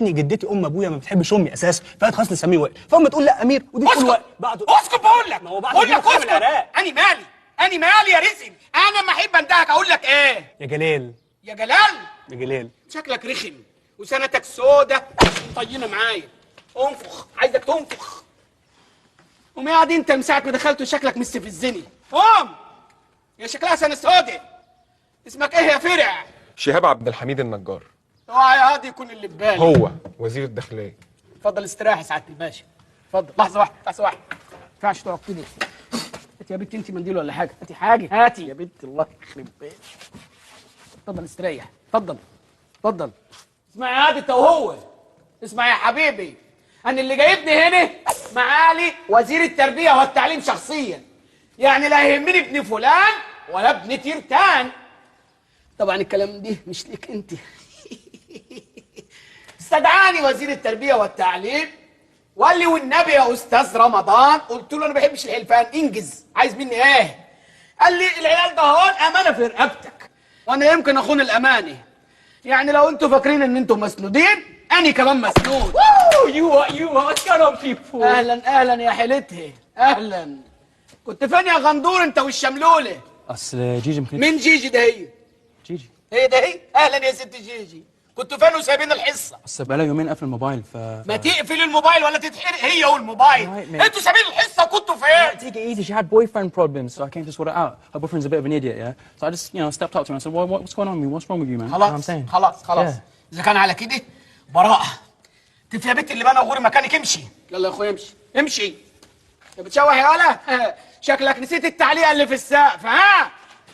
جدتي ام ابويا ما بتحبش امي اساسا، فقالت خلاص نسميه وائل، فامي تقول لا امير ودي تقول وائل. بعد اسكت بقول لك، ما هو بعد بقول لك اسكت. انا مالي، انا مالي يا رزم، انا ما احب اندهك اقول لك ايه؟ يا جلال. يا جلال؟ يا جلال شكلك رخم وسنتك سودة طينه معايا. انفخ، عايزك تنفخ. قوم يا عادي، انت من ساعة ما دخلت وشكلك مستفزني. قوم يا شكلها سنة سودة. اسمك ايه يا فرع؟ شهاب عبد الحميد النجار. اوعى يا هادي يكون اللي في بالي. هو وزير الداخلية. اتفضل استريح يا سعادة الباشا، اتفضل. لحظة واحدة، لحظة واحدة، ما ينفعش تقعد كده. هاتي يا بنت انت منديل ولا حاجة، هاتي حاجة، هاتي يا بنت، الله يخرب بيتك. اتفضل استريح، اتفضل اتفضل. اسمع يا هادي انت وهو، اسمع يا حبيبي، انا اللي جايبني هنا معالي وزير التربية والتعليم شخصيا، يعني لا يهمني ابن فلان ولا ابن تيرتان. طبعا الكلام ده مش ليك انت. استدعاني وزير التربية والتعليم وقال لي والنبي يا استاذ رمضان، قلت له انا ما بحبش الحلفان، انجز، عايز مني ايه؟ قال لي العيال ده هون امانه في رقبتك، وانا يمكن اخون الامانة، يعني لو انتوا فاكرين ان انتوا مسنودين انا كمان مسنود. you what's going on people. اهلا اهلا يا حيلتها، اهلا. كنت فين يا غندور انت والشملوله؟ اصل جيجي ممكن. مين جيجي ده؟ هي جيجي هي ده هي. اهلا يا ست جيجي، كنتوا فين وسايبين الحصة؟ اصل بقالها يومين قافل الموبايل. ف ما تقفل الموبايل ولا تتحرق هي والموبايل. انتوا سايبين الحصة وكنتوا فين؟ Take it easy. She had boyfriend problems, so I came to sort it out. Her boyfriend's a bit of an idiot, yeah. So I just, you know, stepped up to her and I said, well, what's going on with you? What's wrong with you, man? خلاص خلاص خلاص. اذا كان على كده براءه. تف يا بنت اللي بقى وغوري مكانك، امشي. يلا يا اخويا امشي امشي. انت بتشوح يا ولا؟ شكلك نسيت التعليقه اللي في السقف. ها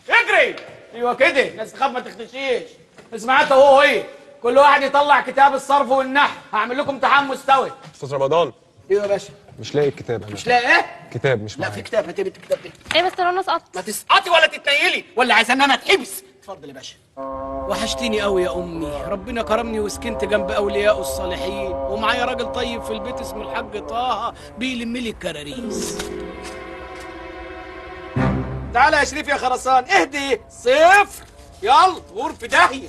اجري. ايوه كده، الناس تخاف ما تختشيش. اسمع انت وهو ايه، كل واحد يطلع كتاب الصرف والنحو، هعمل لكم امتحان مستوي. استاذ رمضان. ايوه يا باشا. مش لاقي الكتاب انا. مش لاقي ايه؟ كتاب مش معايا. لا في كتاب، هاتي بنت الكتاب ده. ايه بس انا سقطت. ما تسقطي ولا تتنيلي، ولا عايزه ان انا اتحبس. اتفضل يا باشا. وحشتيني قوي يا امي، ربنا كرمني وسكنت جنب اولياء الصالحين، ومعايا راجل طيب في البيت اسمه الحاج طه بيلم لي الكراريس. تعالى يا شريف يا خرسان، اهدي. صفر، يلا غور في داهية.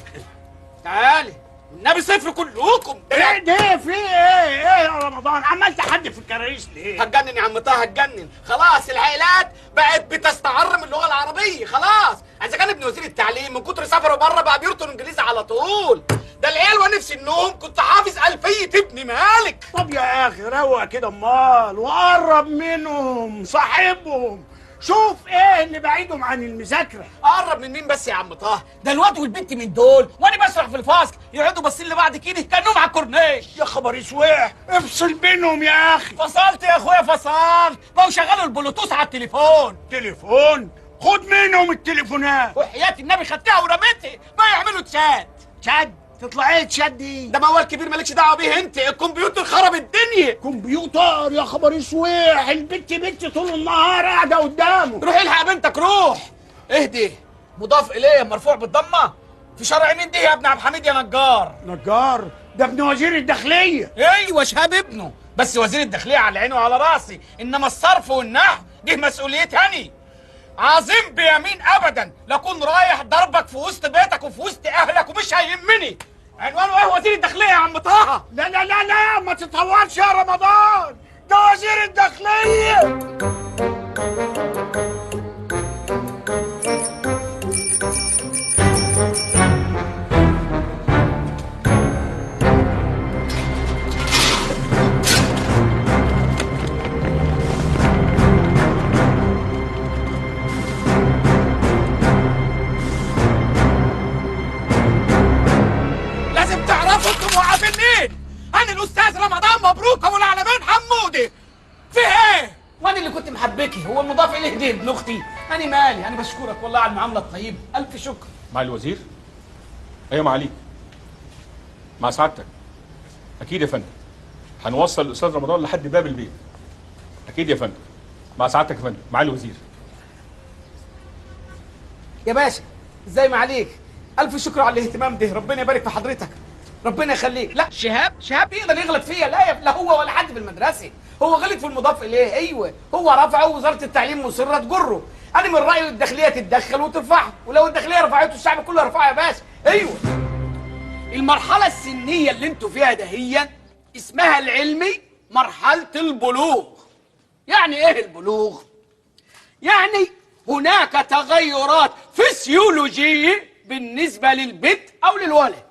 تعالي والنبي صفر كلكم. ايه ده؟ في ايه؟ ايه يا رمضان؟ عمال تحدي في الكراريس ليه؟ هتجنن يا عم طه، هتجنن. خلاص العائلات بقت بتستعر من اللغة العربية خلاص. اذا كان ابن وزير التعليم من كتر سفره بره بقى بيرطن انجليزي على طول. ده العيال وانا في سنهم كنت حافظ ألفية ابن مالك. طب يا اخي روق كده امال، وقرب منهم، صاحبهم، شوف ايه اللي بعيدهم عن المذاكرة. اقرب من مين بس يا عم طه؟ ده الواد والبنت من دول وانا بشرح في الفصل يقعدوا باصين لبعض كده كانهم على الكورنيش. يا خبر اسوح، افصل بينهم يا اخي. فصلت يا اخويا فصلت، بقوا شغلوا البلوتوث على التليفون. تليفون؟ خد منهم التليفونات. وحياة النبي خدتها ورميتها، ما يعملوا chat. chat؟ تطلع ايه تشات دي؟ ده موال كبير مالكش دعوه بيه انت، الكمبيوتر خرب الدنيا. كمبيوتر؟ يا خبر اسوح، البت بنتي طول النهار قاعدة قدامه. روح الحق بنتك، روح. اهدي، مضاف اليه مرفوع بالضمه في شرع مين دي يا ابن عبد الحميد يا نجار؟ نجار؟ ده ابن وزير الداخلية. ايوه شهاب ابنه، بس وزير الداخلية على عيني وعلى راسي، انما الصرف والنحو دي مسؤوليتي انا. عظيم بيمين ابدا لكون رايح ضربك في وسط بيتك وفي وسط اهلك ومش هيهمني. عنوانه ايه وزير الداخلية يا عم طه؟ لا لا لا لا، ما تتطورش يا رمضان، ده وزير الداخلية. مبروك ابو العلمين حمودي. في ايه؟ وانا اللي كنت محبكي هو المضاف اليه دي ابن اختي. انا مالي، انا بشكرك والله على المعاملة الطيبة، الف شكر. مع الوزير؟ ايوه معاليك. مع سعادتك. اكيد يا فندم. هنوصل الاستاذ رمضان لحد باب البيت. اكيد يا فندم. مع سعادتك يا فندم، مع الوزير. يا باشا ازاي معاليك؟ الف شكر على الاهتمام ده، ربنا يبارك في حضرتك. ربنا يخليك. لا شهاب، شهاب يقدر يغلط فيا؟ لا لا هو ولا حد في المدرسة، هو غلط في المضاف اليه. ايوه هو رفعه ووزارة التعليم مصرة تجره. انا من رايي الداخلية تتدخل وترفعه، ولو الداخلية رفعته الشعب كله يرفعه يا باشا. ايوه المرحلة السنية اللي انتوا فيها دهيا اسمها العلمي مرحلة البلوغ. يعني ايه البلوغ؟ يعني هناك تغيرات فسيولوجية بالنسبة للبنت أو للولد.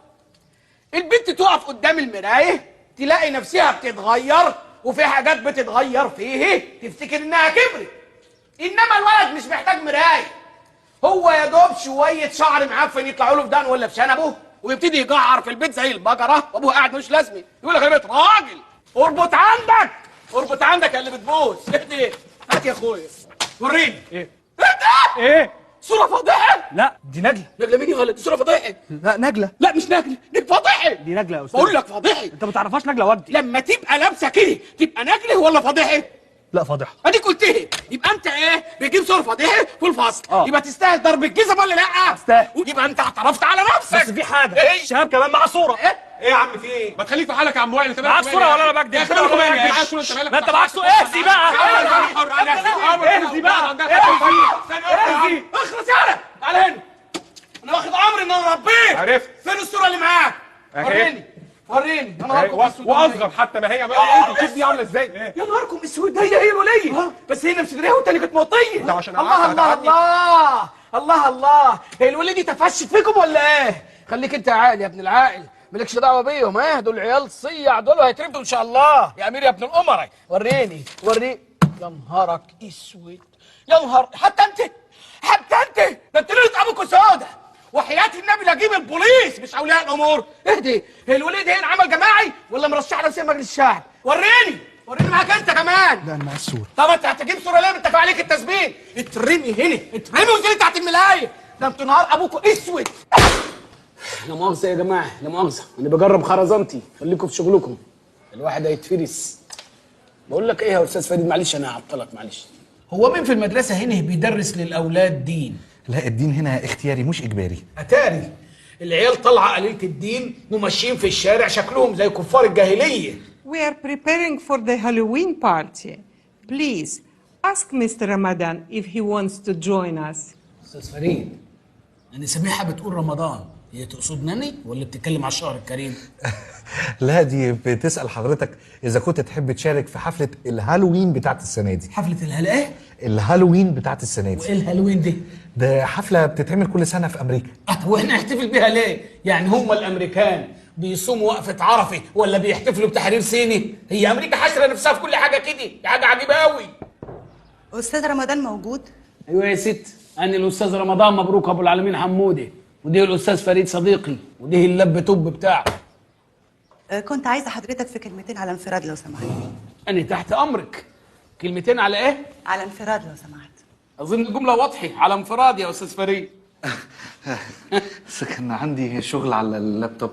البنت تقف قدام المراية تلاقي نفسها بتتغير، وفي حاجات بتتغير فيه تفتكر إنها كبرت. إنما الولد مش محتاج مراية، هو يا دوب شوية شعر معفن يطلعوا له في دقنه ولا في شنبه ويبتدي يجعر في البيت زي البقرة، وأبوه قاعد ملوش لازمة يقول لك أنا بقيت راجل. اربط عندك، اربط عندك يا اللي بتبوس. اهدي، هات يا أخويا وريني. ايه؟ ايه ده؟ ايه؟ صورة فضيحة؟ لا دي نجلة. نجلة مين يا غلط؟ دي صورة فضيحة. لا نجلة. لا مش نجلة، دي فضيحة. دي نجلة يا أستاذ. بقول لك فضيحة. أنت ما تعرفهاش نجلة وجدي. لما تبقى لابسة كده تبقى نجلة ولا فضيحة؟ لا فضيحة. اديك قلتها، يبقى انت ايه؟ بتجيب صور فضيحة في الفصل. يبقى تستاهل ضرب الجزم ولا لا؟ تستاهل. يبقى انت اعترفت على نفسك. بس في حاجة، إيه؟ شهاب كمان معاه صورة. ايه؟ ايه يا عم في ايه؟ ما تخليك في حالك يا عم وائل. انت معاك صورة ولا انا بكدب؟ يا اخي مالك ومالي؟ معاك صورة انت مالك؟ ما انت معاك صورة. اهزي بقى، اهزي بقى، اهزي. اخلص يالا، تعالى هنا. انا واخد امر ان انا اربيك. عرفت. فين الصورة اللي معاك؟ وريني وريني. يا نهاركم اسود. واصغر حتى ما هي. انت شوف دي عامله ازاي. يا نهاركم اسود، هي الوليه. بس هي نفس ريحه والتاني كانت موطيه. انت عشان الله الله الله الله الله، هي الوليه دي تفشت فيكم ولا ايه؟ خليك انت عاقل يا ابن العاقل، مالكش دعوه بيهم. ايه دول عيال صيع دول وهيتربوا ان شاء الله. يا امير يا ابن الامراء وريني وريني. يا نهارك اسود، يا نهار. حتى انت، حتى انت، ده انت ليلة ابوكوا سودا. وحياة النبي لا اجيب البوليس مش اولياء الامور. اهدي، هي الوليد هنا عمل جماعي ولا مرشح نفسه مجلس الشعب؟ وريني وريني. معاك انت كمان. لا انا معايا الصورة. طب انت هتجيب صوره ليه؟ انت عليك التسبيح. اترمي هنا، اترمي وانزلي تحت الملايه. ده انتوا نهار ابوكوا اسود. لا مؤاخذة يا جماعة، لا مؤاخذة، انا بجرب خرزانتي، خليكم في شغلكم. الواحد هيتفرس. بقول لك ايه يا استاذ فريد، معلش انا هعطلك معلش. هو مين في المدرسة هنا بيدرس للاولاد دين؟ لا الدين هنا اختياري مش اجباري. اتاري العيال طالعه قليله الدين وماشيين في الشارع شكلهم زي كفار الجاهلية. We are preparing for the Halloween party. Please ask Mr. Ramadan if he wants to join us. استاذ فريد، انا سميحة بتقول رمضان، هي تقصد ناني ولا بتتكلم على الشهر الكريم؟ لا دي بتسأل حضرتك إذا كنت تحب تشارك في حفلة الهالوين بتاعت السنة دي. حفلة الهلا ايه؟ الهالوين بتاعت السنة دي. وايه الهالوين دي؟ ده حفلة بتتعمل كل سنة في أمريكا. واحنا نحتفل بيها ليه؟ يعني هم الأمريكان بيصوموا وقفة عرفة ولا بيحتفلوا بتحرير سيني؟ هي أمريكا حاشرة نفسها في كل حاجة كده، دي حاجة عجيبة أوي. أستاذ رمضان موجود؟ أيوه يا ست، أنا الأستاذ رمضان مبروك أبو العالمين حمودي، وده الأستاذ فريد صديقي، وده اللب توب بتاعه. كنت عايزة حضرتك في كلمتين على انفراد لو سمحت. أنا تحت أمرك. كلمتين على إيه؟ على انفراد لو سمحت. أظن الجملة واضحة، على انفراد يا أستاذ فريد. بس كان عندي شغل على اللابتوب.